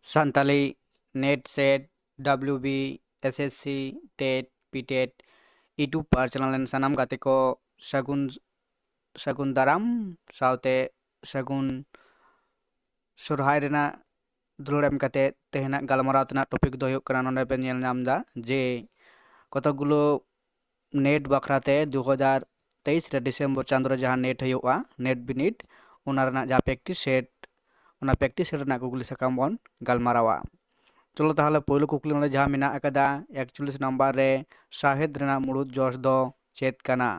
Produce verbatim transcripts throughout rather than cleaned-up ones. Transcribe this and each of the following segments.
Santali NET SET WB SSC TET PTET YouTube ᱯᱟᱨ channel ᱨᱮᱱ ᱥᱟᱱᱟᱢ ᱜᱟᱛᱮ ᱠᱚ ᱥᱟᱹᱜᱩᱱ ᱥᱟᱹᱜᱩᱱ ᱫᱟᱨᱟᱢ ᱥᱟᱶᱛᱮ ᱥᱟᱹᱜᱩᱱ ᱥᱚᱨᱦᱟᱭ ᱨᱮᱱᱟᱜ ᱫᱩᱞᱟᱹᱲ ᱮᱢ ᱠᱟᱛᱮ ᱛᱮᱦᱮᱧᱟᱜ ᱜᱟᱞᱢᱟᱨᱟᱣ ᱛᱮᱱᱟᱜ ᱴᱚᱯᱤᱠ ᱫᱚ ᱦᱩᱭᱩᱜ ᱠᱟᱱᱟ, ᱱᱚᱰᱮ ᱯᱮ ᱧᱮᱞ ᱧᱟᱢ ᱮᱫᱟ ᱡᱮ ᱠᱚᱛᱚᱠ ᱜᱩᱞᱳ NET ᱵᱟᱠᱷᱨᱟ ᱛᱮ ᱫᱩ ᱦᱟᱡᱟᱨ ᱛᱮᱭᱤᱥ ᱨᱮ ᱰᱤᱥᱮᱢᱵᱚᱨ ᱪᱟᱸᱫᱳ ᱨᱮ ᱡᱟᱦᱟᱸ NET ᱦᱩᱭᱩᱜᱼᱟ, NET ᱵᱤᱱᱤᱰ, ᱚᱱᱟ ᱨᱮᱱᱟᱜ ᱡᱟᱦᱟᱸ ᱯᱨᱮᱠᱴᱤᱥ ᱥᱮᱴ, ᱚᱱᱟ ᱯᱨᱮᱠᱴᱤᱥ ᱥᱮᱴ ᱨᱮᱱᱟᱜ ᱠᱩᱠᱞᱤ ᱥᱟᱠᱟᱢ ᱵᱚᱱ ᱜᱟᱞᱢᱟᱨᱟᱣᱟ᱾ ᱪᱚᱞᱚ ᱛᱟᱦᱚᱞᱮ ᱯᱳᱭᱞᱳ ᱠᱩᱠᱞᱤ ᱱᱚᱰᱮ ᱡᱟᱦᱟᱸ ᱢᱮᱱᱟᱜ ᱟᱠᱟᱫᱟ ᱮᱠᱪᱚᱞᱞᱤᱥ ᱱᱟᱢᱵᱟᱨ ᱨᱮ, ᱥᱟᱶᱦᱮᱫ ᱨᱮᱱᱟᱜ ᱢᱩᱲᱩᱫ ᱡᱚᱥ ᱫᱚ ᱪᱮᱫ ᱠᱟᱱᱟ?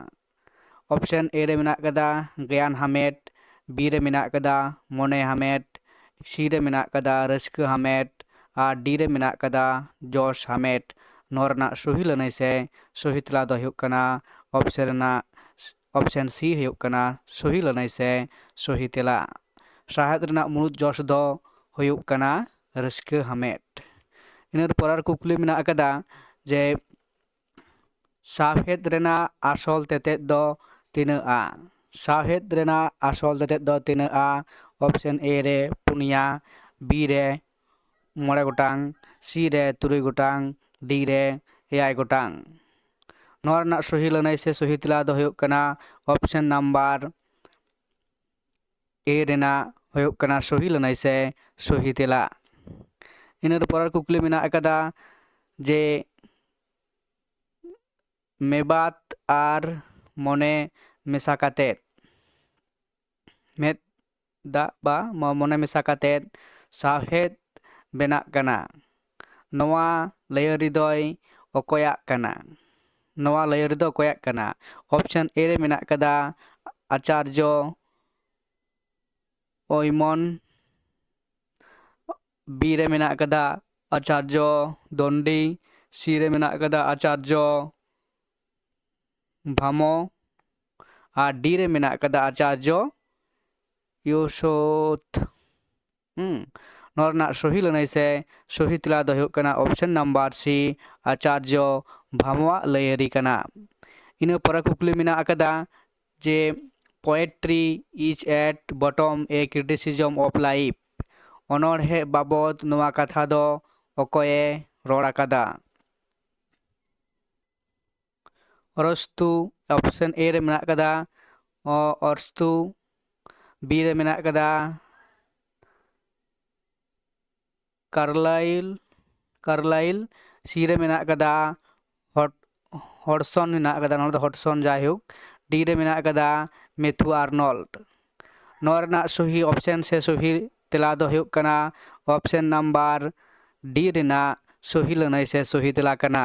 ᱚᱯᱥᱮᱱ A ᱨᱮ ᱢᱮᱱᱟᱜ ᱟᱠᱟᱫᱟ ᱜᱮᱭᱟᱱ ᱦᱟᱢᱮᱴ, B ᱨᱮ ᱢᱮᱱᱟᱜ ᱟᱠᱟᱫᱟ ᱢᱚᱱᱮ ᱦᱟᱢᱮᱴ, C ᱨᱮ ᱢᱮᱱᱟᱜ ᱟᱠᱟᱫᱟ ᱨᱟᱹᱥᱠᱟᱹ ᱦᱟᱢᱮᱴ, ᱟᱨ D ᱨᱮ ᱢᱮᱱᱟᱜ ᱟᱠᱟᱫᱟ ᱡᱚᱥ ᱦᱟᱢᱮᱴ᱾ ᱱᱚᱣᱟ ᱨᱮᱱᱟᱜ ᱥᱚᱦᱤ ᱞᱟᱹᱱᱟᱹᱭ ᱥᱮ ᱥᱚᱦᱤ ᱛᱮᱞᱟ ᱫᱚ ᱦᱩᱭᱩᱜ ᱠᱟᱱᱟ ᱚᱯᱥᱮᱱ ᱨᱮᱱᱟᱜ, ᱚᱯᱥᱮᱱ C ᱦᱩᱭᱩᱜ ᱠᱟᱱᱟ ᱥᱚᱦᱤ ᱞᱟᱹᱱᱟᱹᱭ ᱥᱮ ᱥᱚᱦᱤ ᱛᱮᱞᱟ᱾ ᱥᱟᱶᱦᱮᱫ ᱨᱮᱱᱟᱜ ᱢᱩᱲᱩᱫ ᱡᱚᱥ ᱫᱚ ᱦᱩᱭᱩᱜ ᱠᱟᱱᱟ ᱨᱟᱹᱥᱠᱟᱹ ᱦᱟᱢᱮᱴ᱾ ᱤᱱᱟᱹ ᱯᱚᱨᱮᱨ ᱠᱩᱠᱞᱤ ᱢᱮᱱᱟᱜ ᱟᱠᱟᱫᱟ ᱡᱮ ᱥᱟᱶᱦᱮᱫ ᱨᱮᱱᱟᱜ ᱟᱥᱚᱞ ᱛᱮᱛᱮᱫ ᱫᱚ ᱛᱤᱱᱟᱹᱜᱼᱟ? ᱥᱟᱶᱦᱮᱫ ᱨᱮᱱᱟᱜ ᱟᱥᱚᱞ ᱛᱮᱛᱮᱫ ᱫᱚ ᱛᱤᱱᱟᱹᱜᱼᱟ? ᱚᱯᱥᱮᱱ A ᱨᱮ ᱯᱩᱱᱭᱟ, B ᱨᱮ ᱢᱚᱬᱮ ᱜᱚᱴᱟᱝ, C ᱨᱮ ᱛᱩᱨᱩᱭ ᱜᱚᱴᱟᱝ, D ᱨᱮ ᱮᱭᱟᱭ ᱜᱚᱴᱟᱝ᱾ ᱱᱚᱣᱟ ᱨᱮᱱᱟᱜ ᱥᱚᱦᱤ ᱞᱟᱹᱱᱟᱹᱭ ᱥᱮ ᱥᱚᱦᱤ ᱛᱮᱞᱟ ᱫᱚ ᱦᱩᱭᱩᱜ ᱠᱟᱱᱟ ᱚᱯᱥᱮᱱ ᱱᱟᱢᱵᱟᱨ A ᱨᱮᱱᱟᱜ ᱦᱩᱭᱩᱜ ᱠᱟᱱᱟ ᱥᱚᱦᱤ ᱞᱟᱹᱱᱟᱹᱭ ᱥᱮ ᱥᱚᱦᱤ ᱛᱮᱞᱟ᱾ ᱤᱱᱟᱹ ᱯᱚᱨᱮᱨ ᱠᱩᱠᱞᱤ ᱢᱮᱱᱟᱜ ᱟᱠᱟᱫᱟ ᱡᱮ ᱢᱮᱵᱟᱛ ᱟᱨ ᱢᱚᱱᱮ ᱢᱮᱥᱟ ᱠᱟᱛᱮᱫ, ᱢᱮᱫ ᱫᱟᱜ ᱵᱟ ᱢᱚ-, ᱢᱚᱱᱮ ᱢᱮᱥᱟ ᱠᱟᱛᱮᱫ ᱥᱟᱶᱦᱮᱫ ᱵᱮᱱᱟᱜ ᱠᱟᱱᱟ᱾ ᱱᱚᱣᱟ ᱞᱟᱹᱭᱟᱹᱨᱤ ᱫᱚᱭ ᱚᱠᱚᱭᱟᱜ ᱠᱟᱱᱟ? ᱱᱚᱣᱟ ᱞᱟᱹᱭᱟᱹᱨᱤ ᱫᱚ ᱚᱠᱚᱭᱟᱜ ᱠᱟᱱᱟ? ᱚᱯᱥᱮᱱ A ᱨᱮ ᱢᱮᱱᱟᱜ ᱠᱟᱫᱟ ᱟᱪᱟᱨᱡᱚ ᱚᱭᱢᱚᱱ, B ᱨᱮ ᱢᱮᱱᱟᱜ ᱠᱟᱫᱟ ᱟᱪᱟᱨᱡᱚ ᱫᱚᱱᱰᱤ, C ᱨᱮ ᱢᱮᱱᱟᱜ ᱠᱟᱫᱟ ᱟᱪᱟᱨᱡᱚ ᱵᱷᱟᱢᱚ, ᱟᱨ D ᱨᱮ ᱢᱮᱱᱟᱜ ᱠᱟᱫᱟ ᱟᱪᱟᱨᱡᱚ ᱭᱚᱥᱳᱛ᱾ ᱦᱩᱸ, ᱱᱚᱣᱟ ᱨᱮᱱᱟᱜ ᱥᱚᱦᱤ ᱞᱟᱹᱱᱟᱹᱭ ᱥᱮ ᱥᱚᱦᱤ ᱛᱮᱞᱟ ᱫᱚ ᱦᱩᱭᱩᱜ ᱠᱟᱱᱟ ᱚᱯᱥᱮᱱ ᱱᱟᱢᱵᱟᱨ C, ᱟᱪᱟᱨᱡᱚ ᱵᱷᱟᱢᱚᱣᱟᱜ ᱞᱟᱹᱭᱟᱹᱨᱤ ᱠᱟᱱᱟ᱾ ᱤᱱᱟᱹ ᱯᱚᱨᱮ ᱠᱩᱠᱞᱤ ᱢᱮᱱᱟᱜ ᱟᱠᱟᱫᱟ ᱡᱮ poetry is at bottom a criticism of life᱾ ᱚᱱᱚᱬᱦᱮ ᱵᱟᱵᱚᱫ ᱱᱚᱣᱟ ᱠᱟᱛᱷᱟ ᱫᱚ ᱚᱠᱚᱭᱮ ᱨᱚᱲ ᱟᱠᱟᱫᱟ? ᱚᱨᱥᱛᱩ, ᱚᱯᱥᱮᱱ ᱮ ᱨᱮ ᱢᱮᱱᱟᱜ ᱟᱠᱟᱫᱟ ᱚ- ᱚᱨᱥᱛᱩ, ᱵᱤ ᱨᱮ ᱢᱮᱱᱟᱜ ᱟᱠᱟᱫᱟ ᱠᱟᱨᱞᱟᱭᱤᱞ, ᱠᱟᱨᱞᱟᱭᱤᱞ, ᱥᱤ ᱨᱮ ᱢᱮᱱᱟᱜ ᱟᱠᱟᱫᱟ ᱦᱚᱴ ᱦᱚᱰᱥᱚᱱ ᱢᱮᱱᱟᱜ ᱟᱠᱟᱫᱟ, ᱱᱚᱣᱟ ᱫᱚ ᱦᱚᱰᱥᱚᱱ, ᱡᱟᱭᱦᱳᱠ᱾ ᱰᱤ ᱨᱮ ᱢᱮᱱᱟᱜ ᱟᱠᱟᱫᱟ ᱢᱮᱛᱷᱩ ᱟᱨᱱᱚᱞᱰ᱾ ᱱᱚᱣᱟ ᱨᱮᱱᱟᱜ ᱥᱚᱦᱤ ᱚᱯᱥᱮᱱ ᱥᱮ ᱥᱚᱦᱤ ᱛᱮᱞᱟ ᱫᱚ ᱦᱩᱭᱩᱜ ᱠᱟᱱᱟ ᱚᱯᱥᱮᱱ ᱱᱟᱢᱵᱟᱨ ᱰᱤ ᱨᱮᱱᱟᱜ ᱥᱚᱦᱤ ᱞᱟᱹᱱᱟᱹᱭ ᱥᱮ ᱥᱚᱦᱤ ᱛᱮᱞᱟ ᱠᱟᱱᱟ᱾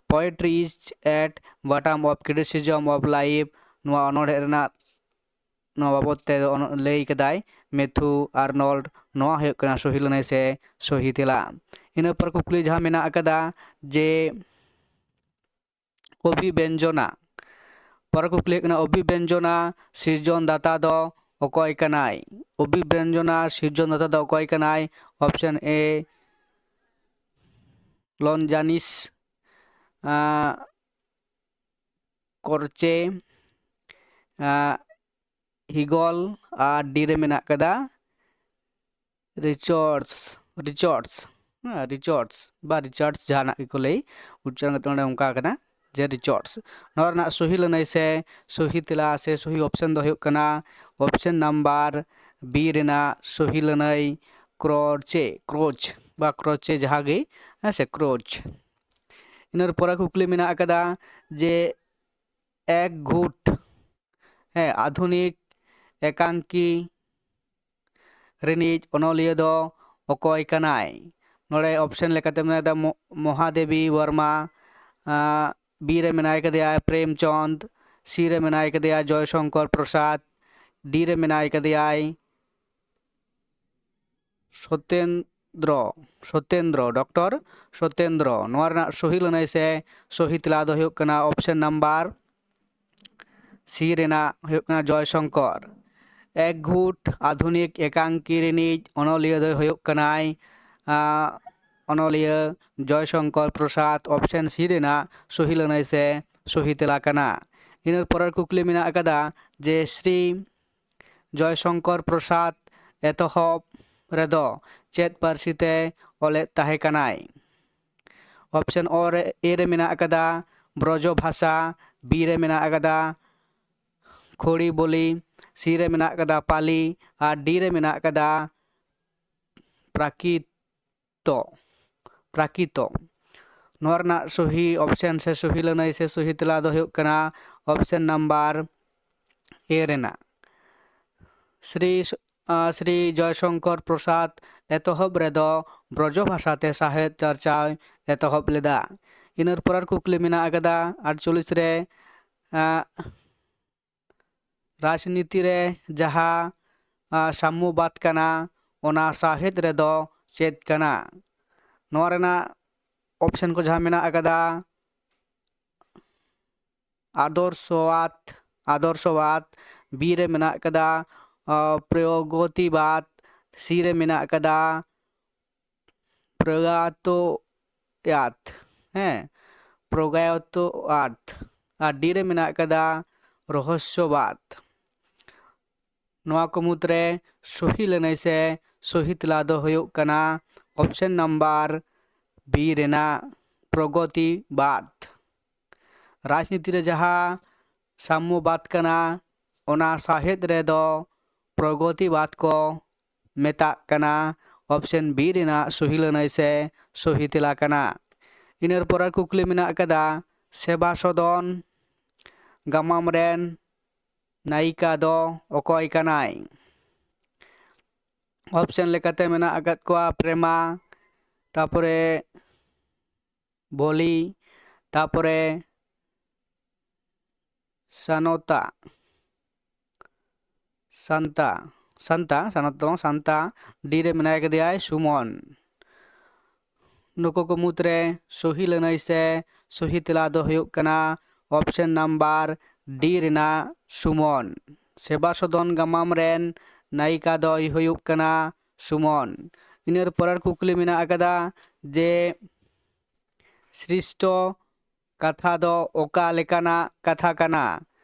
Poetry is at bottom of criticism of life, ᱱᱚᱣᱟ ᱚᱱᱚᱬᱦᱮ ᱨᱮᱱᱟᱜ ᱱᱚᱣᱟ ᱵᱟᱵᱚᱫ ᱛᱮ ᱫᱚ ᱚᱱ- ᱞᱟᱹᱭ ᱠᱟᱫᱟᱭ ᱢᱮᱛᱷᱩ ᱟᱨᱱᱚᱞᱰ᱾ ᱱᱚᱣᱟ ᱦᱩᱭᱩᱜ ᱠᱟᱱᱟ ᱥᱚᱦᱤ ᱞᱟᱹᱱᱟᱹᱭ ᱥᱮ ᱥᱚᱦᱤ ᱛᱮᱞᱟ᱾ ᱤᱱᱟᱹ ᱯᱚᱨ ᱠᱩᱠᱞᱤ ᱡᱟᱦᱟᱸ ᱢᱮᱱᱟᱜ ᱟᱠᱟᱫᱟ ᱡᱮ ᱚᱵᱷᱤᱵᱮᱧᱡᱚᱱᱟ, ᱯᱚᱨᱮ ᱠᱩᱠᱞᱤ ᱦᱩᱭᱩᱜ ᱠᱟᱱᱟ, ᱚᱵᱷᱤᱵᱮᱧᱡᱚᱱᱟ ᱥᱤᱨᱡᱚᱱ ᱫᱟᱛᱟ ᱫᱚ ᱚᱠᱚᱭ ᱠᱟᱱᱟᱭ? ᱚᱵᱷᱤᱵᱮᱧᱡᱚᱱᱟ ᱥᱤᱨᱡᱚᱱ ᱫᱟᱛᱟ ᱫᱚ ᱚᱠᱚᱭ ᱠᱟᱱᱟᱭ? ᱚᱯᱥᱮᱱ ᱮ ᱞᱚᱱᱡᱟᱱᱤᱥ ᱠᱚᱨᱪᱮ ᱦᱤᱜᱚᱞ, ᱟᱨ ᱰᱤ ᱨᱮ ᱢᱮᱱᱟᱜ ᱠᱟᱫᱟ ᱨᱤᱪᱟᱨᱰᱥ, ᱨᱤᱪᱟᱨᱰᱥ, ᱦᱮᱸ, ᱨᱤᱪᱟᱨᱰᱥ ᱵᱟ ᱨᱤᱪᱟᱨᱰᱥ ᱡᱟᱦᱟᱱᱟᱜ ᱜᱮᱠᱚ ᱞᱟᱹᱭ, ᱩᱪᱪᱟᱨᱚᱱ ᱠᱟᱛᱮ ᱚᱸᱰᱮ ᱚᱱᱠᱟ ᱠᱟᱱᱟ ᱡᱮ ᱨᱤᱪᱟᱨᱰᱥ᱾ ᱱᱚᱣᱟ ᱨᱮᱱᱟᱜ ᱥᱚᱦᱤ ᱞᱟᱹᱱᱟᱹᱭ ᱥᱮ ᱥᱚᱦᱤ ᱛᱮᱞᱟ ᱥᱮ ᱥᱚᱦᱤ ᱚᱯᱥᱮᱱ ᱫᱚ ᱦᱩᱭᱩᱜ ᱠᱟᱱᱟ ᱚᱯᱥᱮᱱ ᱱᱟᱢᱵᱟᱨ ᱵᱤ ᱨᱮᱱᱟᱜ ᱥᱚᱦᱤ ᱞᱟᱹᱱᱟᱹᱭ ᱠᱨᱳᱪᱮ, ᱠᱨᱳᱪ ᱵᱟ ᱠᱨᱳᱪᱮ ᱡᱟᱦᱟᱸ ᱜᱮ, ᱦᱮᱸ ᱥᱮ, ᱠᱨᱳᱪ᱾ ᱤᱱᱟᱹ ᱯᱚᱨᱮ ᱠᱩᱠᱞᱤ ᱢᱮᱱᱟᱜ ᱟᱠᱟᱫᱟ ᱡᱮ ᱮᱠ ᱜᱷᱩᱴ, ᱦᱮᱸ, ᱟᱫᱷᱩᱱᱤᱠ ᱮᱠᱟᱝᱠᱤ ᱨᱤᱱᱤᱡ ᱚᱱᱚᱞᱤᱭᱟᱹ ᱫᱚ ᱚᱠᱚᱭ ᱠᱟᱱᱟᱭ? ᱱᱚᱰᱮ ᱚᱯᱥᱮᱱ ᱞᱮᱠᱟᱛᱮ ᱢᱮᱱᱟᱜ ᱟᱠᱟᱫᱟ ᱢᱚ- ᱢᱚᱦᱟᱫᱮᱵᱤ ᱵᱚᱨᱢᱟ, ᱟᱸ, ᱵᱤ ᱨᱮ ᱢᱮᱱᱟᱭ ᱠᱟᱫᱮᱭᱟ ᱯᱨᱮᱢᱪᱚᱸᱫᱽ, ᱥᱤ ᱨᱮ ᱢᱮᱱᱟᱭ ᱠᱟᱫᱮᱭᱟ ᱡᱚᱭᱥᱚᱝᱠᱚᱨ ᱯᱨᱚᱥᱟᱫᱽ, ᱰᱤ ᱨᱮ ᱢᱮᱱᱟᱭ ᱠᱟᱫᱮᱭᱟᱭ ᱥᱚᱛᱮᱱᱫᱨᱚ, ᱥᱚᱛᱮᱱᱫᱨᱚ, ᱰᱚᱠᱴᱚᱨ ᱥᱚᱛᱮᱱᱫᱨᱚ᱾ ᱱᱚᱣᱟ ᱨᱮᱱᱟᱜ ᱥᱚᱦᱤ ᱞᱟᱹᱱᱟᱹᱭ ᱥᱮ ᱥᱚᱦᱤ ᱛᱮᱞᱟ ᱫᱚ ᱦᱩᱭᱩᱜ ᱠᱟᱱᱟ ᱚᱯᱥᱮᱱ ᱱᱟᱢᱵᱟᱨ ᱥᱤ ᱨᱮᱱᱟᱜ ᱦᱩᱭᱩᱜ ᱠᱟᱱᱟ ᱡᱚᱭᱥᱚᱝᱠᱚᱨ᱾ ᱮᱠ ᱜᱷᱩᱴ ᱟᱫᱷᱩᱱᱤᱠ ᱮᱠᱟᱝᱠᱤ ᱨᱤᱱᱤᱡ ᱚᱱᱚᱞᱤᱭᱟᱹ ᱫᱚᱭ ᱦᱩᱭᱩᱜ ᱠᱟᱱᱟᱭ, ᱟᱸ, ᱚᱱᱚᱞᱤᱭᱟᱹ ᱡᱚᱭᱥᱚᱝᱠᱚᱨ ᱯᱨᱚᱥᱟᱫᱽ᱾ ᱚᱯᱥᱮᱱ ᱥᱤ ᱨᱮᱱᱟᱜ ᱥᱚᱦᱤ ᱞᱟᱹᱱᱟᱹᱭ ᱥᱮ ᱥᱚᱦᱤ ᱛᱮᱞᱟ ᱠᱟᱱᱟ᱾ ᱤᱱᱟᱹ ᱯᱚᱨᱮᱨ ᱠᱩᱠᱞᱤ ᱢᱮᱱᱟᱜ ᱟᱠᱟᱫᱟ ᱡᱮ ᱥᱨᱤ ᱡᱚᱭᱥᱚᱝᱠᱚᱨ ᱯᱨᱚᱥᱟᱫᱽ ᱮᱛᱚᱦᱚᱵ ᱨᱮᱫᱚ ᱪᱮᱫ ᱯᱟᱹᱨᱥᱤ ᱛᱮ ᱚᱞᱮᱫ ᱛᱟᱦᱮᱸ ᱠᱟᱱᱟᱭ? ᱚᱯᱥᱮᱱ ᱚ ᱨᱮ, ᱮ ᱨᱮ ᱢᱮᱱᱟᱜ ᱟᱠᱟᱫᱟ ᱵᱨᱚᱡᱚ ᱵᱷᱟᱥᱟ, ᱵᱤ ᱨᱮ ᱢᱮᱱᱟᱜ ᱟᱠᱟᱫᱟ ᱠᱷᱚᱲᱤ ᱵᱚᱞᱤ, ᱥᱤ ᱨᱮ ᱢᱮᱱᱟᱜ ᱟᱠᱟᱫᱟ ᱯᱟᱞᱤ, ᱟᱨ ᱰᱤ ᱨᱮ ᱢᱮᱱᱟᱜ ᱟᱠᱟᱫᱟ ᱯᱨᱟᱠᱤᱛᱚ, ᱯᱨᱟᱠᱤᱛᱚ᱾ ᱱᱚᱣᱟ ᱨᱮᱱᱟᱜ ᱥᱚᱦᱤ ᱚᱯᱥᱮᱱ ᱥᱮ ᱥᱚᱦᱤ ᱞᱟᱹᱱᱟᱹᱭ ᱥᱮ ᱥᱚᱦᱤ ᱛᱮᱞᱟ ᱫᱚ ᱦᱩᱭᱩᱜ ᱠᱟᱱᱟ ᱚᱯᱥᱮᱱ ᱱᱟᱢᱵᱟᱨ ᱮ ᱨᱮᱱᱟᱜ᱾ ᱥᱨᱤ, ᱟᱸ, ᱥᱨᱤ ᱡᱚᱭᱥᱚᱝᱠᱚᱨ ᱯᱨᱚᱥᱟᱫᱽ ᱮᱛᱚᱦᱚᱵ ᱨᱮᱫᱚ ᱵᱨᱚᱡᱚ ᱵᱷᱟᱥᱟᱛᱮ ᱥᱟᱶᱦᱮᱫ ᱪᱟᱨᱪᱟᱣ ᱮᱛᱚᱦᱚᱵ ᱞᱮᱫᱟ᱾ ᱤᱱᱟᱹ ᱯᱚᱨᱮᱨ ᱠᱩᱠᱞᱤ ᱢᱮᱱᱟᱜ ᱟᱠᱟᱫᱟ ᱟᱴᱪᱚᱞᱞᱤᱥ ᱨᱮ, ᱟᱸ, ᱨᱟᱡᱽᱱᱤᱛᱤ ᱨᱮ ᱡᱟᱦᱟᱸ, ᱟᱸ, ᱥᱟᱢᱢᱚᱵᱟᱫ ᱠᱟᱱᱟ, ᱚᱱᱟ ᱥᱟᱶᱦᱮᱫ ᱨᱮᱫᱚ ᱪᱮᱫ ᱠᱟᱱᱟ? ᱱᱚᱣᱟ ᱨᱮᱱᱟᱜ ᱚᱯᱥᱮᱱ ᱠᱚ ᱡᱟᱦᱟᱸ ᱢᱮᱱᱟᱜ ᱟᱠᱟᱫᱟ, ᱟᱫᱚᱨᱥᱚᱣᱟᱫ, ᱟᱫᱚᱨᱥᱚᱣᱟᱫ, ᱵᱤ ᱨᱮ ᱢᱮᱱᱟᱜ ᱟᱠᱟᱫᱟ, ᱟᱸ, ᱯᱨᱚᱜᱚᱛᱤᱵᱟᱫ, ᱥᱤ ᱨᱮ ᱢᱮᱱᱟᱜ ᱟᱠᱟᱫᱟ ᱯᱨᱚᱜᱟᱛᱚᱭᱟᱛ, ᱦᱮᱸ, ᱯᱨᱚᱜᱟᱭᱚᱛᱚᱭᱟᱛ, ᱟᱨ ᱰᱤ ᱨᱮ ᱢᱮᱱᱟᱜ ᱟᱠᱟᱫᱟ ᱨᱚᱦᱚᱥᱭᱚᱵᱟᱫ᱾ ᱱᱚᱣᱟ ᱠᱚ ᱢᱩᱫᱽᱨᱮ ᱥᱚᱦᱤ ᱞᱟᱹᱱᱟᱹᱭ ᱥᱮ ᱥᱚᱦᱤ ᱛᱮᱞᱟ ᱫᱚ ᱦᱩᱭᱩᱜ ᱠᱟᱱᱟ ᱚᱯᱥᱮᱱ ᱱᱟᱢᱵᱟᱨ ᱵᱤ ᱨᱮᱱᱟᱜ ᱯᱨᱚᱜᱚᱛᱤᱵᱟᱫ᱾ ᱨᱟᱡᱽᱱᱤᱛᱤ ᱨᱮ ᱡᱟᱦᱟᱸ ᱥᱟᱢᱢᱚᱵᱟᱫ ᱠᱟᱱᱟ, ᱚᱱᱟ ᱥᱟᱶᱦᱮᱫ ᱨᱮᱫᱚ ᱯᱨᱚᱜᱚᱛᱤᱵᱟᱫ ᱠᱚ ᱢᱮᱛᱟᱜ ᱠᱟᱱᱟ᱾ ᱚᱯᱥᱮᱱ ᱵᱤ ᱨᱮᱱᱟᱜ ᱥᱚᱦᱤ ᱞᱟᱹᱱᱟᱹᱭ ᱥᱮ ᱥᱚᱦᱤ ᱛᱮᱞᱟ ᱠᱟᱱᱟ᱾ ᱤᱱᱟᱹ ᱯᱚᱨᱮᱨ ᱠᱩᱠᱞᱤ ᱢᱮᱱᱟᱜ ᱟᱠᱟᱫᱟ, ᱥᱮᱵᱟ ᱥᱚᱫᱚᱱ ᱜᱟᱢᱟᱢ ᱨᱮᱱ ᱱᱟᱭᱤᱠᱟ ᱫᱚ ᱚᱠᱚᱭ ᱠᱟᱱᱟᱭ? ᱚᱯᱥᱮᱱ ᱞᱮᱠᱟᱛᱮ ᱢᱮᱱᱟᱜ ᱟᱠᱟᱫ ᱠᱚᱣᱟ ᱯᱨᱮᱢᱟ, ᱛᱟᱯᱚᱨᱮ ᱵᱚᱞᱤ, ᱛᱟᱯᱚᱨᱮ ᱥᱟᱱᱚᱛᱟ, ᱥᱟᱱᱛᱟ, ᱥᱟᱱᱛᱟ, ᱥᱟᱱᱚᱛᱟ ᱫᱚ ᱵᱟᱝ, ᱥᱟᱱᱛᱟ᱾ ᱰᱤ ᱨᱮ ᱢᱮᱱᱟᱭ ᱠᱟᱫᱮᱭᱟᱭ ᱥᱩᱢᱚᱱ᱾ ᱱᱩᱠᱩ ᱠᱚ ᱢᱩᱫᱽᱨᱮ ᱥᱚᱦᱤ ᱞᱟᱹᱱᱟᱹᱭ ᱥᱮ ᱥᱚᱦᱤ ᱛᱮᱞᱟ ᱫᱚ ᱦᱩᱭᱩᱜ ᱠᱟᱱᱟ ᱚᱯᱥᱮᱱ ᱱᱟᱢᱵᱟᱨ ᱰᱤ ᱨᱮᱱᱟᱜ ᱥᱩᱢᱚᱱ᱾ ᱥᱮᱵᱟ ᱥᱚᱫᱚᱱ ᱜᱟᱢᱟᱢ ᱨᱮᱱ ᱱᱟᱭᱤᱠᱟ ᱫᱚᱭ ᱦᱩᱭᱩᱜ ᱠᱟᱱᱟ ᱥᱩᱢᱚᱱ᱾ ᱤᱱᱟᱹ ᱯᱚᱨᱮᱨ ᱠᱩᱠᱞᱤ ᱢᱮᱱᱟᱜ ᱟᱠᱟᱫᱟ ᱡᱮ ᱥᱨᱤᱥᱴᱚ ᱠᱟᱛᱷᱟ ᱫᱚ ᱚᱠᱟ ᱞᱮᱠᱟᱱᱟᱜ ᱠᱟᱛᱷᱟ ᱠᱟᱱᱟ?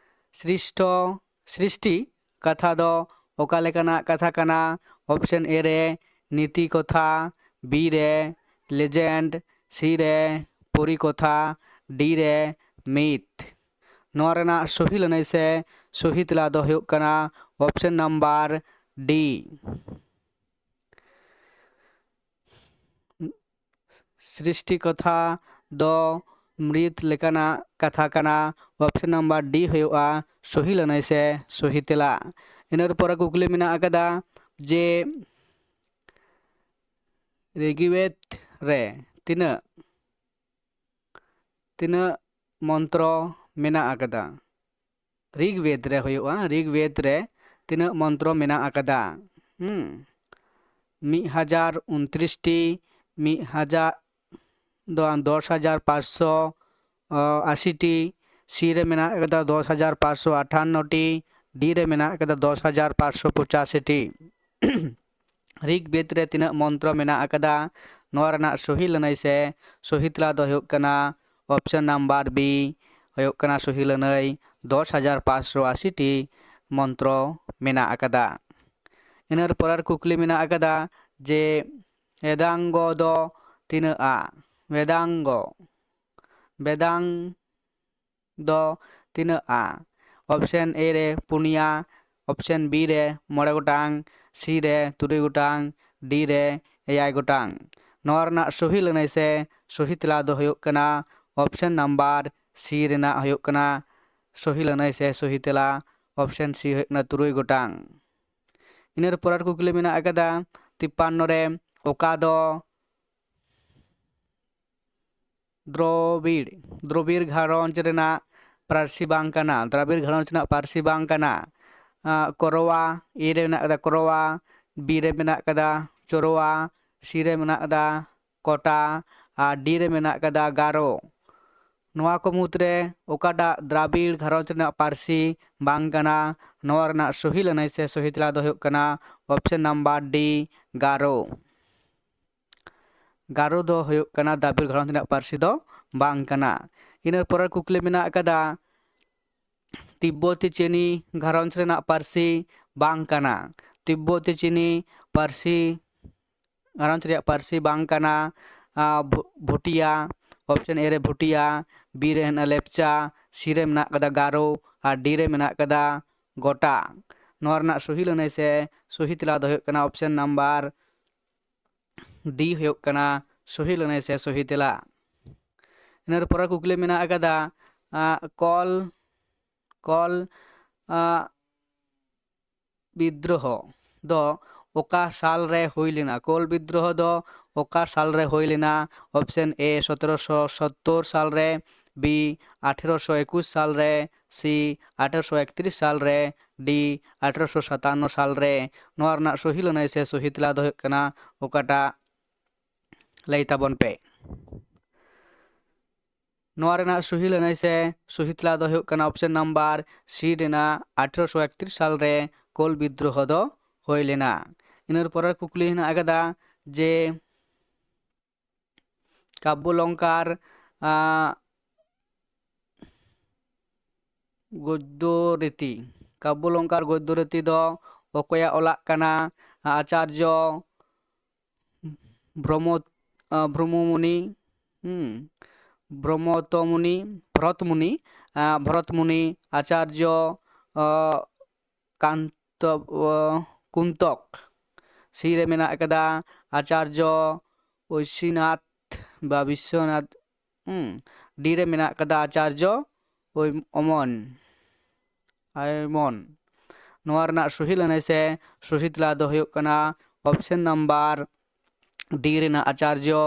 ᱥᱨᱤᱥᱴᱚ, ᱥᱨᱤᱥᱴᱤ ᱠᱟᱛᱷᱟ ᱫᱚ ᱚᱠᱟ ᱞᱮᱠᱟᱱᱟᱜ ᱠᱟᱛᱷᱟ ᱠᱟᱱᱟ? ᱚᱯᱥᱮᱱ ᱮ ᱨᱮ ᱱᱤᱛᱤ ᱠᱚᱛᱷᱟ, ᱵᱤ ᱨᱮ ᱞᱮᱡᱮᱱᱰ, ᱥᱤ ᱨᱮ ᱯᱚᱨᱤ ᱠᱚᱛᱷᱟ, ᱰᱤ ᱨᱮ ᱢᱤᱛᱷ᱾ ᱱᱚᱣᱟ ᱨᱮᱱᱟᱜ ᱥᱚᱦᱤ ᱞᱟᱹᱱᱟᱹᱭ ᱥᱮ ᱥᱚᱦᱤ ᱛᱮᱞᱟ ᱫᱚ ᱦᱩᱭᱩᱜ ᱠᱟᱱᱟ ᱚᱯᱥᱮᱱ ᱱᱟᱢᱵᱟᱨ ᱰᱤ᱾ ᱥᱨᱤᱥᱴᱤ ᱠᱟᱛᱷᱟ ᱫᱚ ᱢᱨᱤᱛ ᱞᱮᱠᱟᱱᱟᱜ ᱠᱟᱛᱷᱟ ᱠᱟᱱᱟ᱾ ᱚᱯᱥᱮᱱ ᱱᱟᱢᱵᱟᱨ ᱰᱤ ᱦᱩᱭᱩᱜᱼᱟ ᱥᱚᱦᱤ ᱞᱟᱹᱱᱟᱹᱭ ᱥᱮ ᱥᱚᱦᱤ ᱛᱮᱞᱟ᱾ ᱤᱱᱟᱹ ᱯᱚᱨᱮ ᱠᱩᱠᱞᱤ ᱢᱮᱱᱟᱜ ᱟᱠᱟᱫᱟ ᱡᱮ ᱨᱤᱜᱽᱵᱮᱫ ᱨᱮ ᱛᱤᱱᱟᱹᱜ ᱛᱤᱱᱟᱹᱜ ᱢᱚᱱᱛᱨᱚ ᱢᱮᱱᱟᱜ ᱟᱠᱟᱫᱟ? ᱨᱤᱜᱽᱵᱮᱫ ᱨᱮ ᱦᱩᱭᱩᱜᱼᱟ, ᱨᱤᱜᱽᱵᱮᱫ ᱨᱮ ᱛᱤᱱᱟᱹᱜ ᱢᱚᱱᱛᱨᱚ ᱢᱮᱱᱟᱜ ᱟᱠᱟᱫᱟ? ᱦᱩᱸ, ᱢᱤᱫ ᱦᱟᱡᱟᱨ ᱩᱱᱛᱨᱤᱥ ᱴᱤ, ᱢᱤᱫ ᱦᱟᱡᱟᱨ ᱫᱚ ᱫᱚᱥ ᱦᱟᱡᱟᱨ ᱯᱟᱸᱪᱥᱚ ᱟᱥᱤ ᱴᱤ, ᱥᱤ ᱨᱮ ᱢᱮᱱᱟᱜ ᱟᱠᱟᱫᱟ ᱫᱚᱥ ᱦᱟᱡᱟᱨ ᱯᱟᱸᱪᱥᱚ ᱟᱴᱷᱟᱱᱱᱚ ᱴᱤ, ᱰᱤ ᱨᱮ ᱢᱮᱱᱟᱜ ᱟᱠᱟᱫᱟ ᱫᱚᱥ ᱦᱟᱡᱟᱨ ᱯᱟᱸᱪᱥᱚ ᱯᱚᱸᱪᱟᱥᱤ ᱴᱤ᱾ ᱨᱤᱜᱽᱵᱮᱫ ᱨᱮ ᱛᱤᱱᱟᱹᱜ ᱢᱚᱱᱛᱨᱚ ᱢᱮᱱᱟᱜ ᱟᱠᱟᱫᱟ? ᱱᱚᱣᱟ ᱨᱮᱱᱟᱜ ᱥᱚᱦᱤ ᱞᱟᱹᱱᱟᱹᱭ ᱥᱮ ᱥᱚᱦᱤ ᱛᱮᱞᱟ ᱫᱚ ᱦᱩᱭᱩᱜ ᱠᱟᱱᱟ ᱚᱯᱥᱮᱱ ᱱᱟᱢᱵᱟᱨ ᱵᱤ, ᱦᱩᱭᱩᱜ ᱠᱟᱱᱟ ᱥᱚᱦᱤ ᱞᱟᱹᱱᱟᱹᱭ, ᱫᱚᱥ ᱦᱟᱡᱟᱨ ᱯᱟᱸᱪᱥᱚ ᱟᱥᱤ ᱴᱤ ᱢᱚᱱᱛᱨᱚ ᱢᱮᱱᱟᱜ ᱟᱠᱟᱫᱟ᱾ ᱤᱱᱟᱹ ᱯᱚᱨᱮᱨ ᱠᱩᱠᱞᱤ ᱢᱮᱱᱟᱜ ᱟᱠᱟᱫᱟ ᱡᱮ ᱵᱮᱫᱟᱝᱜᱚ ᱫᱚ ᱛᱤᱱᱟᱹᱜᱼᱟ? ᱵᱮᱫᱟᱝᱜᱚ, ᱵᱮᱫᱟᱝ ᱫᱚ ᱛᱤᱱᱟᱹᱜᱼᱟ? ᱚᱯᱥᱮᱱ ᱮ ᱨᱮ ᱯᱩᱱᱭᱟ, ᱚᱯᱥᱮᱱ ᱵᱤ ᱨᱮ ᱢᱚᱬᱮ ᱜᱚᱴᱟᱝ, ᱥᱤ ᱨᱮ ᱛᱩᱨᱩᱭ ᱜᱚᱴᱟᱝ, ᱰᱤ ᱨᱮ ᱮᱭᱟᱭ ᱜᱚᱴᱟᱝ᱾ ᱱᱚᱣᱟ ᱨᱮᱱᱟᱜ ᱥᱚᱦᱤ ᱞᱟᱹᱱᱟᱹᱭ ᱥᱮ ᱥᱚᱦᱤ ᱛᱮᱞᱟ ᱫᱚ ᱦᱩᱭᱩᱜ ᱠᱟᱱᱟ ᱚᱯᱥᱮᱱ ᱱᱟᱢᱵᱟᱨ ᱥᱤ ᱨᱮᱱᱟᱜ ᱦᱩᱭᱩᱜ ᱠᱟᱱᱟ ᱥᱚᱦᱤ ᱞᱟᱹᱱᱟᱹᱭ ᱥᱮ ᱥᱚᱦᱤ ᱛᱮᱞᱟ᱾ ᱚᱯᱥᱮᱱ ᱥᱤ ᱦᱩᱭᱩᱜ ᱠᱟᱱᱟ ᱛᱩᱨᱩᱭ ᱜᱚᱴᱟᱝ᱾ ᱤᱱᱟᱹ ᱯᱚᱨᱮᱨ ᱠᱩᱠᱞᱤ ᱢᱮᱱᱟᱜ ᱟᱠᱟᱫᱟ ᱛᱤᱯᱯᱟᱱᱱᱚ ᱨᱮ, ᱚᱠᱟ ᱫᱚ ᱫᱨᱚᱵᱤᱲ, ᱫᱨᱚᱵᱤᱲ ᱜᱷᱟᱨᱚᱸᱡᱽ ᱨᱮᱱᱟᱜ ᱯᱟᱹᱨᱥᱤ ᱵᱟᱝ ᱠᱟᱱᱟ? ᱫᱨᱟᱵᱤᱲ ᱜᱷᱟᱨᱚᱸᱡᱽ ᱨᱮᱱᱟᱜ ᱯᱟᱹᱨᱥᱤ ᱵᱟᱝ ᱠᱟᱱᱟ᱾ ᱟᱸ, ᱠᱚᱨᱚᱣᱟ, ᱮ ᱨᱮ ᱢᱮᱱᱟᱜ ᱟᱠᱟᱫᱟ ᱠᱚᱨᱚᱣᱟ, ᱵᱤ ᱨᱮ ᱢᱮᱱᱟᱜ ᱟᱠᱟᱫᱟ ᱪᱚᱨᱚᱣᱟ, ᱥᱤ ᱨᱮ ᱢᱮᱱᱟᱜ ᱟᱠᱟᱫᱟ ᱠᱚᱴᱟ ᱟᱨ ᱰᱤ ᱨᱮ ᱢᱮᱱᱟᱜ ᱟᱠᱟᱫᱟ ᱜᱟᱨᱚ᱾ ᱱᱚᱣᱟ ᱠᱚ ᱢᱩᱫᱽᱨᱮ ᱚᱠᱟᱴᱟᱜ ᱫᱨᱟᱵᱤᱲ ᱜᱷᱟᱨᱚᱸᱡᱽ ᱨᱮᱱᱟᱜ ᱯᱟᱹᱨᱥᱤ ᱵᱟᱝ ᱠᱟᱱᱟ? ᱱᱚᱣᱟ ᱨᱮᱱᱟᱜ ᱥᱚᱦᱤ ᱞᱟᱹᱱᱟᱹᱭ ᱥᱮ ᱥᱚᱦᱤ ᱛᱮᱞᱟ ᱫᱚ ᱦᱩᱭᱩᱜ ᱠᱟᱱᱟ ᱚᱯᱥᱮᱱ ᱱᱟᱢᱵᱟᱨ ᱰᱤ, ᱜᱟᱨᱚ᱾ ᱜᱟᱨᱚ ᱫᱚ ᱦᱩᱭᱩᱜ ᱠᱟᱱᱟ ᱫᱨᱟᱵᱤᱲ ᱜᱷᱟᱨᱚᱸᱡᱽ ᱨᱮᱱᱟᱜ ᱯᱟᱹᱨᱥᱤ ᱫᱚ ᱵᱟᱝ ᱠᱟᱱᱟ᱾ ᱤᱱᱟᱹ ᱯᱚᱨᱮ ᱠᱩᱠᱞᱤ ᱢᱮᱱᱟᱜ ᱟᱠᱟᱫᱟ, ᱛᱤᱵᱵᱚᱛᱤ ᱪᱤᱱᱤ ᱜᱷᱟᱨᱚᱸᱡᱽ ᱨᱮᱱᱟᱜ ᱯᱟᱹᱨᱥᱤ ᱵᱟᱝ ᱠᱟᱱᱟ᱾ ᱛᱤᱵᱵᱚᱛᱤ ᱪᱤᱱᱤ ᱯᱟᱹᱨᱥᱤ ᱜᱷᱟᱨᱚᱸᱡᱽ ᱨᱮᱭᱟᱜ ᱯᱟᱹᱨᱥᱤ ᱵᱟᱝ ᱠᱟᱱᱟ᱾ ᱟ, ᱵᱷᱩ-, ᱵᱷᱩᱴᱤᱭᱟ, option A ᱨᱮ ᱵᱷᱩᱴᱤᱭᱟ, B ᱨᱮ ᱦᱮᱱᱟᱜᱼᱟ ᱞᱮᱯᱪᱟ, C ᱨᱮ ᱢᱮᱱᱟᱜ ᱠᱟᱫᱟ ᱜᱟᱨᱳ ᱟᱨ D ᱨᱮ ᱢᱮᱱᱟᱜ ᱠᱟᱫᱟ ᱜᱚᱴᱟ᱾ ᱱᱚᱣᱟ ᱨᱮᱱᱟᱜ ᱥᱚᱦᱤ ᱞᱟᱹᱱᱟᱹᱭ ᱥᱮ ᱥᱚᱦᱤ ᱛᱮᱞᱟ ᱫᱚ ᱦᱩᱭᱩᱜ ᱠᱟᱱᱟ option number D ᱦᱩᱭᱩᱜ ᱠᱟᱱᱟ ᱥᱚᱦᱤ ᱞᱟᱹᱱᱟᱹᱭ ᱥᱮ ᱥᱚᱦᱤ ᱛᱮᱞᱟ᱾ ᱤᱱᱟᱹ ᱯᱚᱨᱮ ᱠᱩᱠᱞᱤ ᱢᱮᱱᱟᱜ ᱟᱠᱟᱫᱟ, ᱟ, ᱠᱚᱞ, ᱠᱚᱞ, ᱟ, ᱵᱤᱫᱽᱫᱨᱳᱦᱚ ᱫᱚ ᱚᱠᱟ ᱥᱟᱞ ᱨᱮ ᱦᱩᱭ ᱞᱮᱱᱟ? ᱠᱳᱞ ᱵᱤᱫᱽᱫᱨᱳᱦᱚ ᱫᱚ ᱚᱠᱟ ᱥᱟᱞ ᱨᱮ ᱦᱩᱭ ᱞᱮᱱᱟ? Option A ᱥᱚᱛᱨᱚᱥᱚ ᱥᱚᱛᱛᱚᱨ ᱥᱟᱞ ᱨᱮ, B ᱟᱴᱷᱮᱨᱚᱥᱚ ᱮᱠᱩᱥ ᱥᱟᱞ ᱨᱮ, C ᱟᱴᱷᱮᱨᱚᱥᱚ ᱮᱠᱛᱨᱤᱥ ᱥᱟᱞ ᱨᱮ, D ᱟᱴᱷᱮᱨᱚᱥᱚ ᱥᱟᱛᱟᱱᱱᱚ ᱥᱟᱞ ᱨᱮ᱾ ᱱᱚᱣᱟ ᱨᱮᱱᱟᱜ ᱥᱚᱦᱤ ᱞᱟᱹᱱᱟᱹᱭ ᱥᱮ ᱥᱚᱦᱤ ᱛᱮᱞᱟ ᱫᱚ ᱦᱩᱭᱩᱜ ᱠᱟᱱᱟ ᱚᱠᱟᱴᱟᱜ? ᱞᱟᱹᱭ ᱛᱟᱵᱚᱱ ᱯᱮ᱾ ᱱᱚᱣᱟ ᱨᱮᱱᱟᱜ ᱥᱚᱦᱤ ᱞᱟᱹᱱᱟᱹᱭ ᱥᱮ ᱥᱚᱦᱤ ᱛᱮᱞᱟ ᱫᱚ ᱦᱩᱭᱩᱜ ᱠᱟᱱᱟ option number C ᱨᱮᱱᱟᱜ ᱟᱴᱷᱮᱨᱚᱥᱚ ᱮᱠᱛᱨᱤᱥ ᱥᱟᱞ ᱨᱮ ᱠᱳᱞ ᱵᱤᱫᱽᱫᱨᱳᱦᱚ ᱫᱚ ᱦᱩᱭ ᱞᱮᱱᱟ᱾ ᱤᱱᱟᱹ ᱯᱚᱨᱮ ᱠᱩᱠᱞᱤ ᱦᱮᱱᱟᱜ ᱟᱠᱟᱫᱟ ᱡᱮ ᱠᱟᱵᱽᱵᱚ ᱞᱚᱝᱠᱟᱨ, ᱟᱸ, ᱜᱚᱫᱽᱫᱚ ᱨᱤᱛᱤ, ᱠᱟᱵᱽᱵᱚ ᱞᱚᱝᱠᱟᱨ ᱜᱚᱫᱽᱫᱚ ᱨᱤᱛᱤ ᱫᱚ ᱚᱠᱚᱭᱟᱜ ᱚᱞᱟᱜ ᱠᱟᱱᱟ? ᱟᱪᱟᱨᱡᱚ ᱵᱨᱚᱦᱢᱚ-, ᱟ, ᱵᱨᱚᱦᱢᱚᱢᱩᱱᱤ, ᱦᱩᱸ, ᱵᱨᱚᱦᱢᱚᱛᱚᱢᱩᱱᱤ, ᱵᱷᱚᱨᱚᱛᱢᱩᱱᱤ, ᱟ, ᱵᱷᱚᱨᱚᱛᱢᱩᱱᱤ, ᱟᱪᱟᱨᱡᱚ, ᱟ, ᱠᱟᱱᱛᱚ-, ᱟ, ᱠᱩᱱᱛᱚᱠ᱾ C ᱨᱮ ᱢᱮᱱᱟᱜ ᱟᱠᱟᱫᱟ ᱟᱪᱟᱨᱡᱚ ᱳᱭᱥᱤᱱᱟᱛᱷ ᱵᱟ ᱵᱤᱥᱥᱚᱱᱟᱛᱷ, ᱦᱩᱸ, D ᱨᱮ ᱢᱮᱱᱟᱜ ᱟᱠᱟᱫᱟ ᱟᱪᱟᱨᱡᱚ ᱳᱭ-, ᱚᱢᱚᱱ, ᱟᱭᱢᱚᱱ᱾ ᱱᱚᱣᱟ ᱨᱮᱱᱟᱜ ᱥᱚᱦᱤ ᱞᱟᱹᱱᱟᱹᱭ ᱥᱮ ᱥᱚᱦᱤ ᱛᱮᱞᱟ ᱫᱚ ᱦᱩᱭᱩᱜ ᱠᱟᱱᱟ option number D ᱨᱮᱱᱟᱜ ᱟᱪᱟᱨᱡᱚ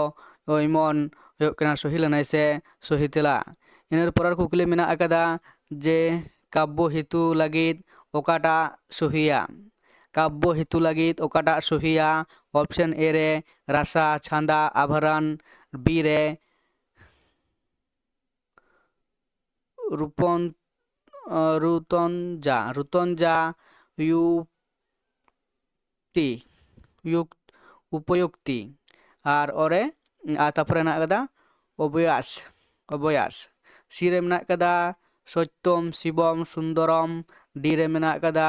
ᱳᱭᱢᱚᱱ ᱦᱩᱭᱩᱜ ᱠᱟᱱᱟ ᱥᱚᱦᱤ ᱞᱟᱹᱱᱟᱹᱭ ᱥᱮ ᱥᱚᱦᱤ ᱛᱮᱞᱟ᱾ ᱤᱱᱟᱹ ᱯᱚᱨᱮᱨ ᱠᱩᱠᱞᱤ ᱢᱮᱱᱟᱜ ᱟᱠᱟᱫᱟ ᱡᱮ ᱠᱟᱵᱽᱵᱚ ᱦᱮᱛᱩ ᱞᱟᱹᱜᱤᱫ ᱚᱠᱟᱴᱟᱜ ᱥᱚᱦᱤᱭᱟ? ᱠᱟᱵᱽᱵᱚ ᱦᱮᱛᱩ ᱞᱟᱹᱜᱤᱫ ᱚᱠᱟᱴᱟᱜ ᱥᱚᱦᱤᱭᱟ? Option A ᱨᱮ ᱨᱟᱥᱟ, ᱪᱷᱟᱸᱫᱟ, ᱟᱵᱷᱨᱚᱱ, B ᱨᱮ ᱨᱩᱯᱚᱱ-, ᱨᱩᱛᱚᱱᱡᱟ, ᱨᱩᱛᱚᱱᱡᱟ ᱭᱩ ᱛᱤ, ᱭᱩᱠ-, ᱩᱯᱚᱭᱩᱠᱛᱤ᱾ ᱟᱨ ᱚᱨᱮ, ᱟᱨ ᱛᱟᱨᱯᱚᱨᱮ ᱦᱮᱱᱟᱜ ᱟᱠᱟᱫᱟ ᱚᱵᱚᱭᱟᱥ, ᱚᱵᱚᱭᱟᱥ᱾ C ᱨᱮ ᱢᱮᱱᱟᱜ ᱟᱠᱟᱫᱟ ᱥᱚᱛᱭᱚᱢ, ᱥᱤᱵᱚᱢ, ᱥᱩᱱᱫᱚᱨᱚᱢ᱾ D ᱨᱮ ᱢᱮᱱᱟᱜ ᱟᱠᱟᱫᱟ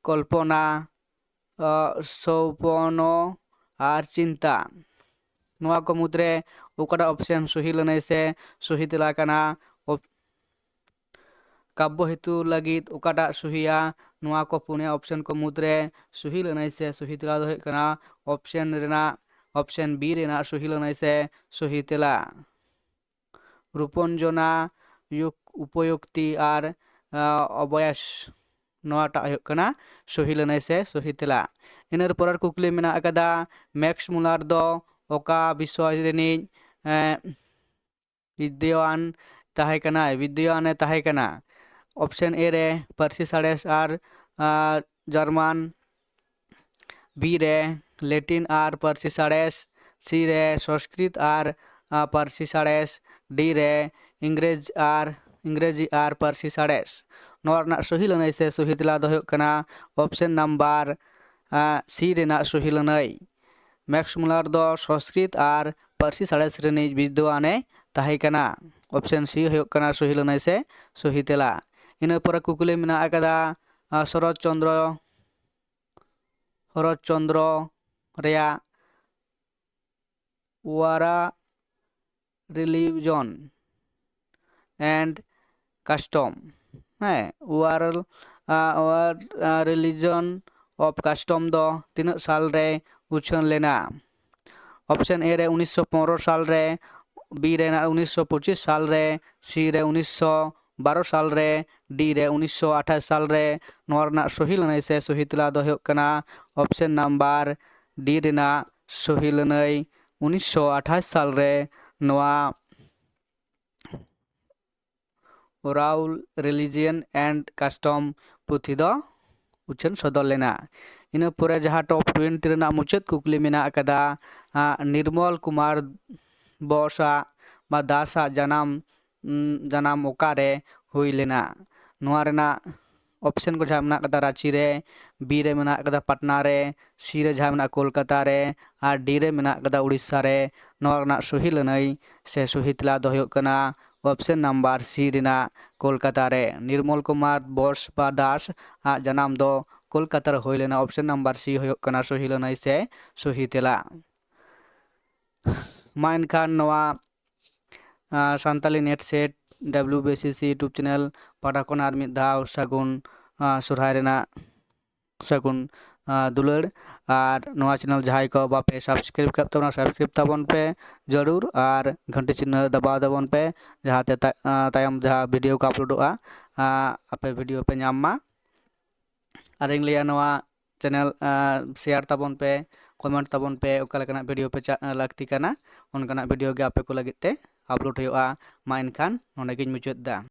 ᱠᱚᱞᱯᱚᱱᱟ, ᱥᱚᱯᱱᱚ ᱟᱨ ᱪᱤᱱᱛᱟ᱾ ᱱᱚᱣᱟ ᱠᱚ ᱢᱩᱫᱽᱨᱮ ᱚᱠᱟᱴᱟᱜ ᱚᱯᱥᱮᱱ ᱥᱚᱦᱤ ᱞᱟᱹᱱᱟᱹᱭ ᱥᱮ ᱥᱚᱦᱤ ᱛᱮᱞᱟ ᱠᱟᱱᱟ? ᱠᱟᱵᱽᱵᱚ ᱦᱮᱛᱩ ᱞᱟᱹᱜᱤᱫ ᱚᱠᱟᱴᱟᱜ ᱥᱚᱦᱤᱭᱟ? ᱱᱚᱣᱟ ᱠᱚ ᱯᱩᱱᱭᱟ ᱚᱯᱥᱮᱱ ᱠᱚ ᱢᱩᱫᱽᱨᱮ ᱥᱚᱦᱤ ᱞᱟᱹᱱᱟᱹᱭ ᱥᱮ ᱥᱚᱦᱤ ᱛᱮᱞᱟ ᱫᱚ ᱦᱩᱭᱩᱜ ᱠᱟᱱᱟ ᱚᱯᱥᱮᱱ ᱨᱮᱱᱟᱜ ᱚᱯᱥᱮᱱ ᱵᱤ ᱨᱮᱱᱟᱜ ᱥᱚᱦᱤ ᱞᱟᱹᱱᱟᱹᱭ ᱥᱮ ᱥᱚᱦᱤ ᱛᱮᱞᱟ᱾ ᱨᱩᱯᱚᱱᱡᱚᱱᱟ, ᱩᱯᱚᱭᱩᱠᱛᱤ ᱟᱨ ᱚᱵᱚᱭᱟᱥ, ᱱᱚᱣᱟᱴᱟᱜ ᱦᱩᱭᱩᱜ ᱠᱟᱱᱟ ᱥᱚᱦᱤ ᱞᱟᱹᱱᱟᱹᱭ ᱥᱮ ᱥᱚᱦᱤ ᱛᱮᱞᱟ᱾ ᱤᱱᱟᱹ ᱯᱚᱨᱮᱨ ᱠᱩᱠᱞᱤ ᱢᱮᱱᱟᱜ ᱟᱠᱟᱫᱟ, ᱢᱮᱠᱥ ᱢᱩᱞᱟᱨ ᱫᱚ ᱚᱠᱟ ᱵᱤᱥᱚᱭ ᱨᱤᱱᱤᱡ ᱵᱤᱫᱽᱫᱟᱹᱣᱟᱱ ᱛᱟᱦᱮᱸ ᱠᱟᱱᱟᱭ? ᱵᱤᱫᱽᱫᱟᱹᱣᱟᱱᱮ ᱛᱟᱦᱮᱸ ᱠᱟᱱᱟ᱾ ᱚᱯᱥᱮᱱ ᱮ ᱨᱮ ᱯᱟᱹᱨᱥᱤ ᱥᱟᱬᱮᱥ ᱟᱨ ᱡᱟᱨᱢᱟᱱ, ᱵᱤ ᱨᱮ ᱞᱮᱴᱤᱱ ᱟᱨ ᱯᱟᱹᱨᱥᱤ ᱥᱟᱬᱮᱥ, ᱥᱤ ᱨᱮ ᱥᱚᱸᱥᱠᱨᱤᱛ ᱟᱨ ᱯᱟᱹᱨᱥᱤ ᱥᱟᱬᱮᱥ, ᱰᱤ ᱨᱮ ᱤᱝᱨᱮᱡᱽ ᱟᱨ ᱤᱝᱨᱮᱡᱤ ᱟᱨ ᱯᱟᱹᱨᱥᱤ ᱥᱟᱬᱮᱥ᱾ ᱱᱚᱣᱟ ᱨᱮᱱᱟᱜ ᱥᱚᱦᱤ ᱞᱟᱹᱱᱟᱹᱭ ᱥᱮ ᱥᱚᱦᱤ ᱛᱮᱞᱟ ᱫᱚ ᱦᱩᱭᱩᱜ ᱠᱟᱱᱟ ᱚᱯᱥᱮᱱ ᱱᱟᱢᱵᱟᱨ ᱥᱤ ᱨᱮᱱᱟᱜ ᱥᱚᱦᱤ ᱞᱟᱹᱱᱟᱹᱭ᱾ ᱢᱮᱠᱥ ᱢᱩᱞᱟᱨ ᱫᱚ ᱥᱚᱸᱥᱠᱨᱤᱛ ᱟᱨ ᱯᱟᱹᱨᱥᱤ ᱥᱟᱬᱮᱥ ᱨᱤᱱᱤᱡ ᱵᱤᱫᱽᱣᱟᱱᱮ ᱛᱟᱦᱮᱸ ᱠᱟᱱᱟ᱾ ᱚᱯᱥᱮᱱ ᱥᱤ ᱦᱩᱭᱩᱜ ᱠᱟᱱᱟ ᱥᱚᱦᱤ ᱞᱟᱹᱱᱟᱹᱭ ᱥᱮ ᱥᱚᱦᱤ ᱛᱮᱞᱟ᱾ ᱤᱱᱟᱹ ᱯᱚᱨᱮ ᱠᱩᱠᱞᱤ ᱢᱮᱱᱟᱜ ᱟᱠᱟᱫᱟ, ᱥᱚᱨᱚᱛ ᱪᱚᱱᱫᱨᱚ ᱥᱚᱨᱚᱛ ᱪᱚᱱᱫᱨᱚ ᱨᱮᱭᱟᱜ War Religion and Custom, ᱦᱮᱸ, War, War Religion of Custom ᱫᱚ ᱛᱤᱱᱟᱹᱜ ᱥᱟᱞ ᱨᱮ ᱩᱪᱷᱟᱹᱱ ᱞᱮᱱᱟ? ᱚᱯᱥᱮᱱ ᱮ ᱨᱮ ᱩᱱᱤᱥᱥᱚ ᱯᱚᱱᱨᱚ ᱥᱟᱞ ᱨᱮ, ᱵᱤ ᱨᱮᱱᱟᱜ ᱩᱱᱤᱥᱥᱚ ᱯᱚᱸᱪᱤᱥ ᱥᱟᱞ ᱨᱮ, ᱥᱤ ᱨᱮ ᱩᱱᱤᱥᱥᱚ ᱵᱟᱨᱚ ᱥᱟᱞ ᱨᱮ, ᱰᱤ ᱨᱮ ᱩᱱᱤᱥᱥᱚ ᱟᱴᱷᱟᱥ ᱥᱟᱞ ᱨᱮ᱾ ᱱᱚᱣᱟ ᱨᱮᱱᱟᱜ ᱥᱚᱦᱤ ᱞᱟᱹᱱᱟᱹᱭ ᱥᱮ ᱥᱚᱦᱤ ᱛᱮᱞᱟ ᱫᱚ ᱦᱩᱭᱩᱜ ᱠᱟᱱᱟ ᱚᱯᱥᱮᱱ ᱱᱟᱢᱵᱟᱨ ᱰᱤ ᱨᱮᱱᱟᱜ ᱥᱚᱦᱤ ᱞᱟᱹᱱᱟᱹᱭ ᱩᱱᱤᱥᱥᱚ ᱟᱴᱷᱟᱥ ᱥᱟᱞ ᱨᱮ ᱱᱚᱣᱟ War Religion and Custom ᱯᱩᱛᱷᱤ ᱫᱚ ᱩᱪᱷᱟᱹᱱ ᱥᱚᱫᱚᱨ ᱞᱮᱱᱟ᱾ ᱤᱱᱟᱹ ᱯᱚᱨᱮ ᱡᱟᱦᱟᱸ ᱴᱚᱯ ᱴᱩᱭᱮᱱᱴᱤ ᱨᱮᱱᱟᱜ ᱢᱩᱪᱟᱹᱫ ᱠᱩᱠᱞᱤ ᱢᱮᱱᱟᱜ ᱟᱠᱟᱫᱟ, ᱱᱤᱨᱢᱚᱞ ᱠᱩᱢᱟᱨ ᱵᱳᱥᱟᱜ ᱵᱟ ᱫᱟᱥᱟᱜ ᱡᱟᱱᱟᱢ ᱡᱟᱱᱟᱢ ᱚᱠᱟᱨᱮ ᱦᱩᱭ ᱞᱮᱱᱟ? ᱱᱚᱣᱟ ᱨᱮᱱᱟᱜ ᱚᱯᱥᱮᱱ ᱠᱚ ᱡᱟᱦᱟᱸ ᱢᱮᱱᱟᱜ ᱟᱠᱟᱫᱟ ᱨᱟᱸᱪᱤ ᱨᱮ, ᱵᱤ ᱨᱮ ᱢᱮᱱᱟᱜ ᱟᱠᱟᱫᱟ ᱯᱟᱴᱱᱟ ᱨᱮ, ᱥᱤ ᱨᱮ ᱡᱟᱦᱟᱸ ᱢᱮᱱᱟᱜᱼᱟ ᱠᱳᱞᱠᱟᱛᱟ ᱨᱮ, ᱟᱨ ᱰᱤ ᱨᱮ ᱢᱮᱱᱟᱜ ᱟᱠᱟᱫᱟ ᱩᱲᱤᱥᱥᱟ ᱨᱮ᱾ ᱱᱚᱣᱟ ᱨᱮᱱᱟᱜ ᱥᱚᱦᱤ ᱞᱟᱹᱱᱟᱹᱭ ᱥᱮ ᱥᱚᱦᱤ ᱛᱮᱞᱟ ᱫᱚ ᱦᱩᱭᱩᱜ ᱠᱟᱱᱟ ᱚᱯᱥᱮᱱ ᱱᱟᱢᱵᱟᱨ ᱥᱤ ᱨᱮᱱᱟᱜ ᱠᱳᱞᱠᱟᱛᱟ ᱨᱮ᱾ ᱱᱤᱨᱢᱚᱞ ᱠᱩᱢᱟᱨ ᱵᱳᱥ ᱵᱟ ᱫᱟᱥ ᱟᱜ ᱡᱟᱱᱟᱢ ᱫᱚ ᱠᱳᱞᱠᱟᱛᱟ ᱨᱮ ᱦᱩᱭ ᱞᱮᱱᱟ᱾ ᱚᱯᱥᱮᱱ ᱱᱟᱢᱵᱟᱨ ᱥᱤ ᱦᱩᱭᱩᱜ ᱠᱟᱱᱟ ᱥᱚᱦᱤ ᱞᱟᱹᱱᱟᱹᱭ ᱥᱮ ᱥᱚᱦᱤ ᱛᱮᱞᱟ᱾ ᱢᱟ ᱮᱱᱠᱷᱟᱱ ᱱᱚᱣᱟ Santali net set W B C C YouTube channel ᱯᱟᱦᱴᱟ ᱠᱷᱚᱱ ᱟᱨ ᱢᱤᱫ ᱫᱷᱟᱣ ᱥᱟᱹᱜᱩᱱ ᱥᱚᱨᱦᱟᱭ ᱨᱮᱱᱟᱜ ᱥᱟᱹᱜᱩᱱ ᱫᱩᱞᱟᱹᱲ᱾ ᱟᱨ ᱱᱚᱣᱟ ᱪᱮᱱᱮᱞ ᱡᱟᱦᱟᱸᱭ ᱠᱚ ᱵᱟᱯᱮ ᱥᱟᱵᱥᱠᱨᱟᱭᱤᱵ ᱠᱟᱜ ᱛᱟᱵᱚᱱᱟ, ᱥᱟᱵᱥᱠᱨᱟᱭᱤᱵ ᱛᱟᱵᱚᱱ ᱯᱮ ᱡᱟᱹᱨᱩᱲ, ᱟᱨ ᱜᱷᱟᱱᱴᱤ ᱪᱤᱱᱦᱟᱹ ᱫᱟᱵᱟᱣ ᱛᱟᱵᱚᱱ ᱯᱮ, ᱡᱟᱦᱟᱸᱛᱮ ᱛᱟᱭᱚᱢ ᱡᱟᱦᱟᱸ ᱵᱷᱤᱰᱤᱭᱳ ᱠᱚ ᱟᱯᱞᱳᱰᱚᱜᱼᱟ ᱟᱯᱮ ᱵᱷᱤᱰᱤᱭᱳ ᱯᱮ ᱧᱟᱢ ᱢᱟ᱾ ᱟᱨᱤᱧ ᱞᱟᱹᱭᱟ ᱱᱚᱣᱟ ᱪᱮᱱᱮᱞ ᱥᱮᱭᱟᱨ ᱛᱟᱵᱚᱱ ᱯᱮ, ᱠᱚᱢᱮᱱᱴ ᱛᱟᱵᱚᱱ ᱯᱮ, ᱚᱠᱟ ᱞᱮᱠᱟᱱᱟᱜ ᱵᱷᱤᱰᱤᱭᱳ ᱯᱮ ᱪᱟ ᱞᱟᱹᱠᱛᱤ ᱠᱟᱱᱟ, ᱚᱱᱠᱟᱱᱟᱜ ᱵᱷᱤᱰᱤᱭᱳ ᱜᱮ ᱟᱯᱮ ᱠᱚ ᱞᱟᱹᱜᱤᱫ ᱛᱮ ᱟᱯᱞᱳᱰ ᱦᱩᱭᱩᱜᱼᱟ᱾ ᱢᱟ ᱮᱱᱠᱷᱟᱱ ᱱᱚᱸᱰᱮ ᱜᱤᱧ ᱢᱩᱪᱟᱹᱫ ᱮᱫᱟ᱾